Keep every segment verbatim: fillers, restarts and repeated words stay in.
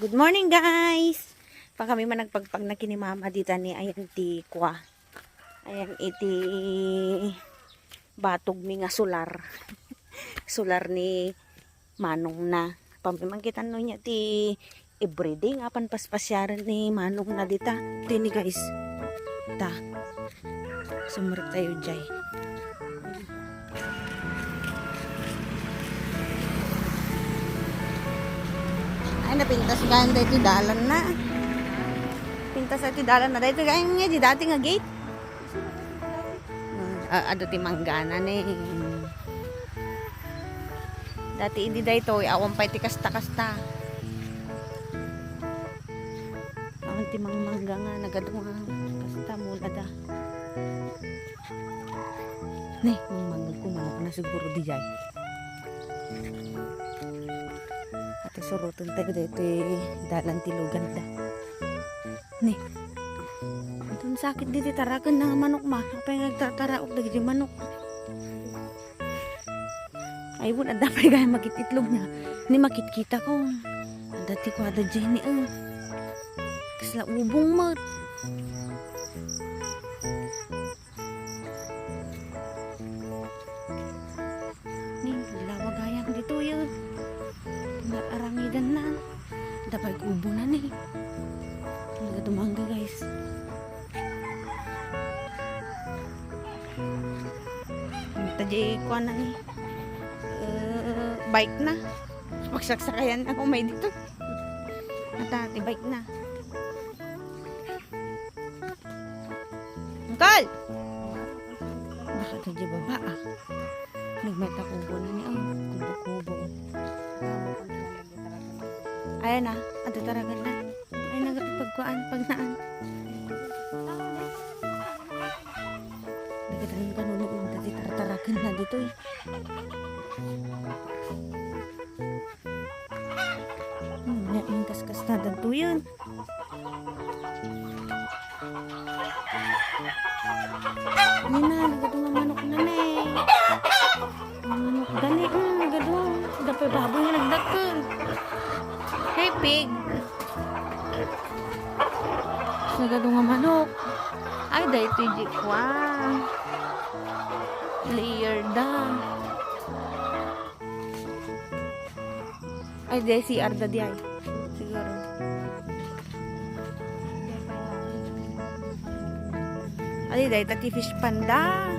Good morning, guys! Pa kami man nagpagpag na kini mama dita ni ayan ti kwa. Ayan iti batog mi nga solar. Solar ni manong na. Pamimangkitan no niya ti everyday nga panpaspasyaran ni manong na dita. Tini, guys. Ta. Sumurot tayo, jay. Ay, napintas gayam daytoy dalan na. Pintas daytoy dalan na. Daytoy gayam nga di dati nga gate. Hmm, a-, adu ti manggana ni. Dati idi daytoy, awan pay ti kasta-kasta. Awan ti mangmangga nga nagadu nga kasta, mula da. Ne, mangmangga ko, manok na siguro di jay. Ate, suroten tayo daytoy dalan ti luganda. Ne. Ito, sakit diti taraken na nga manok ma. Apay nga agtataraok dagiti manok. Ay, wun, adda pay gayam makit-itlog na. Ni makitkita ko. Adda ti kuada Jenny, eh. Kasla ubong met. Ni, lawa gayam ditoy, eh. Naarangidan na. Adda pay ubong na ni. Talaga tumangga, guys. Ita di kuan na ni. Eh, bike na. Pagsaksakayan na ko may dito. Ata, ti bike na. Uncle! Baka ito di baba, ah. Nagmata kubo na ni, oh. Kubo-kubo. Ayan na, adda taraken na. Ay, nagpagkuan, pagnaan. Nakita niyo kanunod, dati tarataraken na dito, eh. Hmm, nga, yung kaskas na danto yan. Ano na, nagadu nga manok na, ne. Manok, dali, hmm, nagadu. Dapat baboy nga nagdakkel. Hey, pig. Nagadu nga manok. Ay, daytoy di kua. Layer da. Ay, di, C R da di ay. Siguro. Ay, dahil tati fish panda.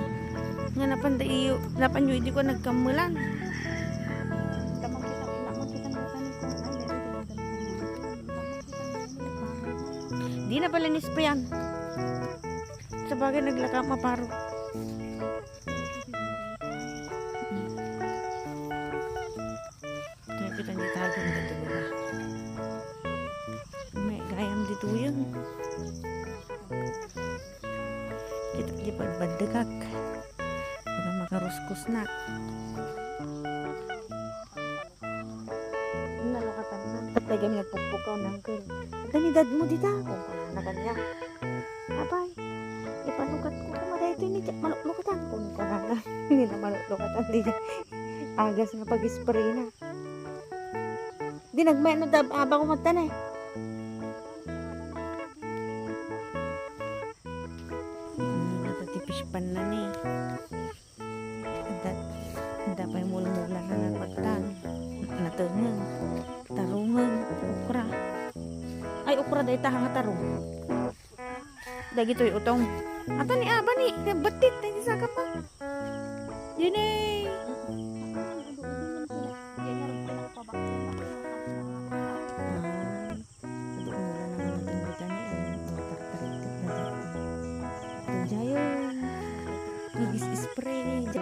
Nga napanda iyo, napanyo, hindi ko nagkamulan. Di na pala nispayan. Sa bagay, naglaka maparo. Kaya kita di tagan na di ba? May gayam di tuyang. Kita di pagbandagak. Para makaruskos na. Nalukatan na. Tapos kami nagpukpukaw na, uncle. Danidad mo dita. Kung na kanya. Apay, ipanukat ko kuma daytoy ni Jack, maluklukatan. Kun ko na na, hindi na maluklukatan di Jack. Agas nga pag-spray na. Di nagmeno dab, aba ko magtanay. Hmm, natatipis pa na ni. Adda, adda pay mulmula na nagpagtan. Natengeng. Tarungen. Okra. Ay, okra, dayta nga tarong. Dagitoy utong. Ata ni aba ni. Batit. Dagiti saka pa. Yun eh. Ay, adu umula na nga natin dito ni, eh, matartariktik na dito. Ito dyan. Nag-spray.